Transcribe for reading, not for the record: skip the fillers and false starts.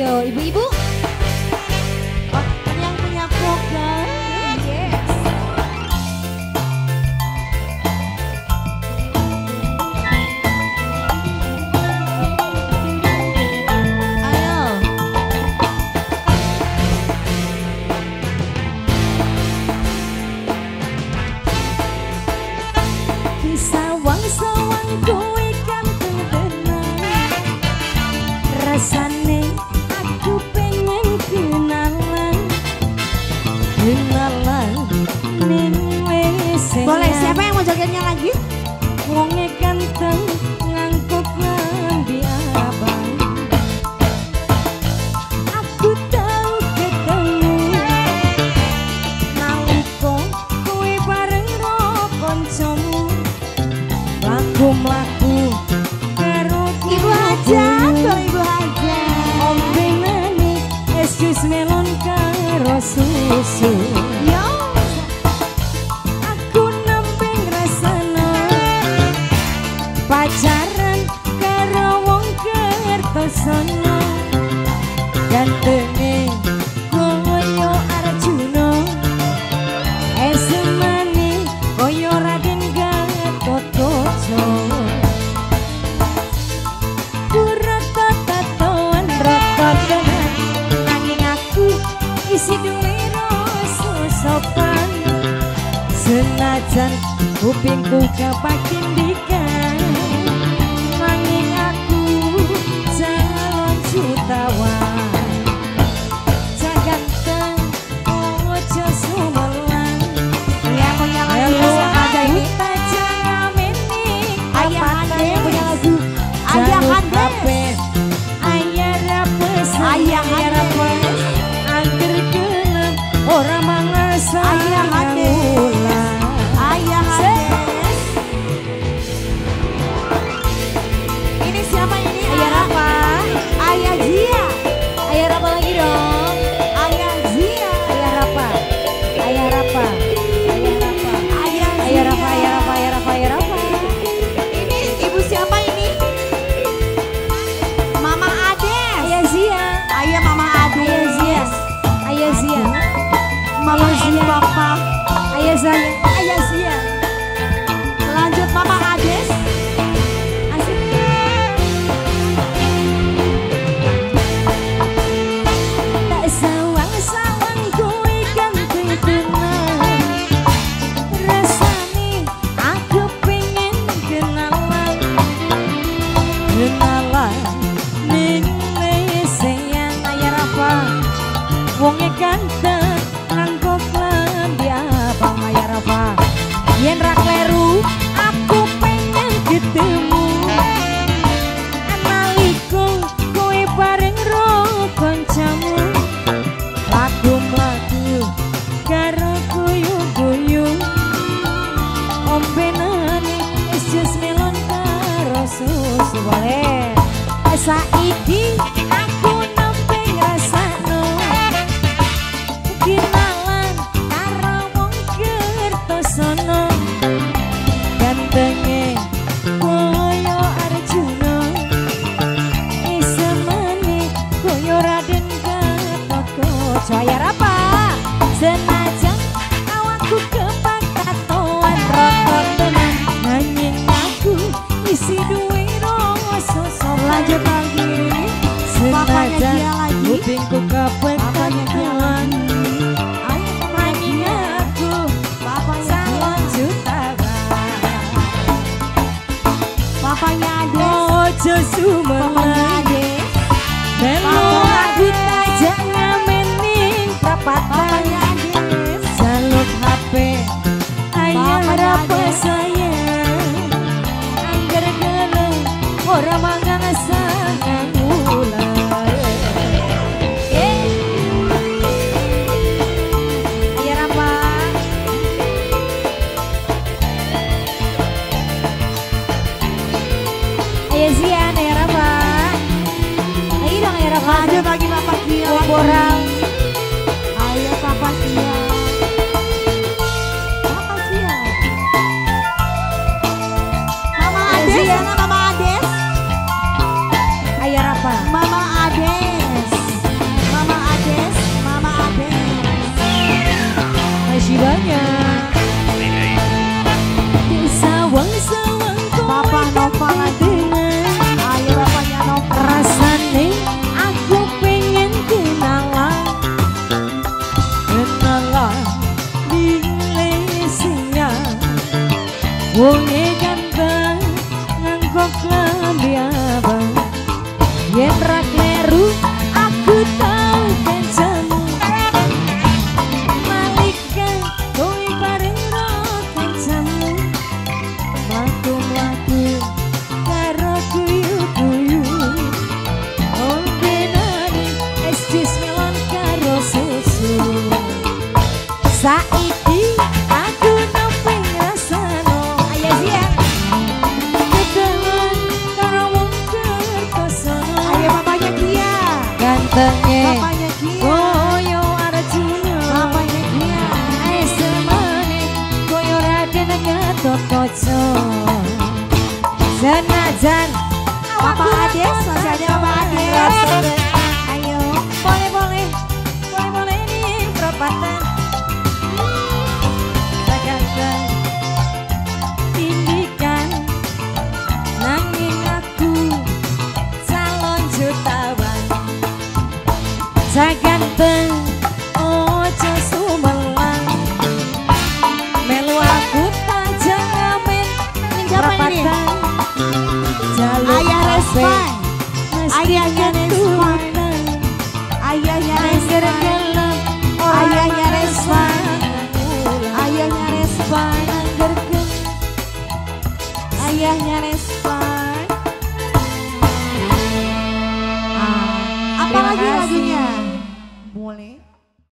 Ayo ibu-ibu. Oh, yang punya program. Yes. Ayo. Sawang-sawang kowe ganteng tenan, rasane aku pengen kenalan, kenalan ning wis. Boleh, siapa yang mau jogetnya lagi? Wonge ganteng nganggo klambi abang. Aku tau ketemu nalika kowe bareng ro kancamu. Mlaku-mlaku karo Ibu Hajat, kalau Ibu Hajat. Ombenane es jus melon karo susu. Yo. Aku nembe ngrasana pacaran karo wong Kertosono. Gantenge koyo Arjuna, esemane koyo Raden Gatotkaca. Kurata tatoan rata tenan, nanging aku isi duwe rasa sopan. Senajan kupingku kepakindikan, nanging aku calon jutawan. Caganteng ojo sumelang. Yang punya lagu siapa aja ini? Ayah Hande yang punya lagu. Ayah Hande. Ayah rapes, Ayah Hande. Angger gelem ora mangasa. Ayah Hande. Ayah Hande. Ini siapa ini? Ayah Rafa. Ayah Zia. Ayah Rafa lagi dong. Ayah Zia. Ayah Rafa. Ayah Rafa. Ayah Rafa. Ayah Zia. Ayah Rafa, Ayah Rafa, Ayah Rafa, Ayah Rafa. Ini ibu siapa ini? Mama Ades. Ayah Zia. Ayah Mama Ades. Ayah Zia. Ayah Zia. Mama Ayah and Zia. Papa. Ayah Zia. Ayah Zia. Lanjut Mama Ades. Asik. Tak sawang-sawang kowe ganteng tenan, rasane aku pengen kenalan, kenalan ning lesehan. Ayah Rafa. Wonge ganteng nganggo klambi abang. Ayah Rafa. Yen ra kleru aku pengen ketemu nalika kowe bareng ro kancamu. Mlaku-mlaku karo guyu-guyu, ombenane es jus melon karo susu. Boleh. Saiki aku nembe ngrasakno kenalan karo wong Kertosono. Gantenge koyo Arjuna, esemane koyo Raden Gatotkaca. Ayah Rafa. Senajan awakku kepak tatoan rata tenan, nanging aku isi duwe rasa sopan. Lanjut lagi. Papanya Senajan Zia lagi. kupingku Papanya Zia kepekatan, lagi. Ayo Mama nanging Zia. aku Papanya calon Zia. jutawan. Papanya Ades. Ojo Papanya sumelang, Ades. melu aku tajak ngamen ning prapatan. Papanya Ades. Jaluk HP ayah Papanya Rafa Ades. sayang, angger gelem ora mangan sangang wulan. Ayah Rafa. Ayah Zian, Ayah Rafa. banyak. Sawang-sawang Bapak Nova lagi. Ayo bapaknya Nova. Rasane aku pengen kenalan. Kenalan dilesinya. Wonge ganteng nganggo klambi abang. Yen ra kleru aku tau kancamu. Malika kowe bareng ro kancamu. Mlaku-mlaku karo guyu-guyu. Ombenane es jus melon karo susu. Saiki aku nampi ngrasano. Ayah Zia. Ketelan karo wong kertosono. Ayo bapaknya Gia. Gantenge Bapaknya Gia. koyo Arjuna. Bapaknya Gia. Esemane koyo Raden Gatotkaca. Senajan Bapak Ades, masih ada Bapak Ades. Ayo. Boleh boleh boleh boleh ning perapatan. Ganteng tindikan nanging aku calon jutawan. Ganteng ojo sumelang. Melu aku tak ngamen ning Siapa ini? perapatan. Jaluk Ayah kafe, Respan. mesti Ayahnya Respan. keturutan. Ayahnya Angger Respan. gelem ora Ayahnya Respan. maksa. Ayahnya Respan. Angger gelem Ayahnya Respan. Ah, apa Terima lagi kasih. lagunya? Boleh.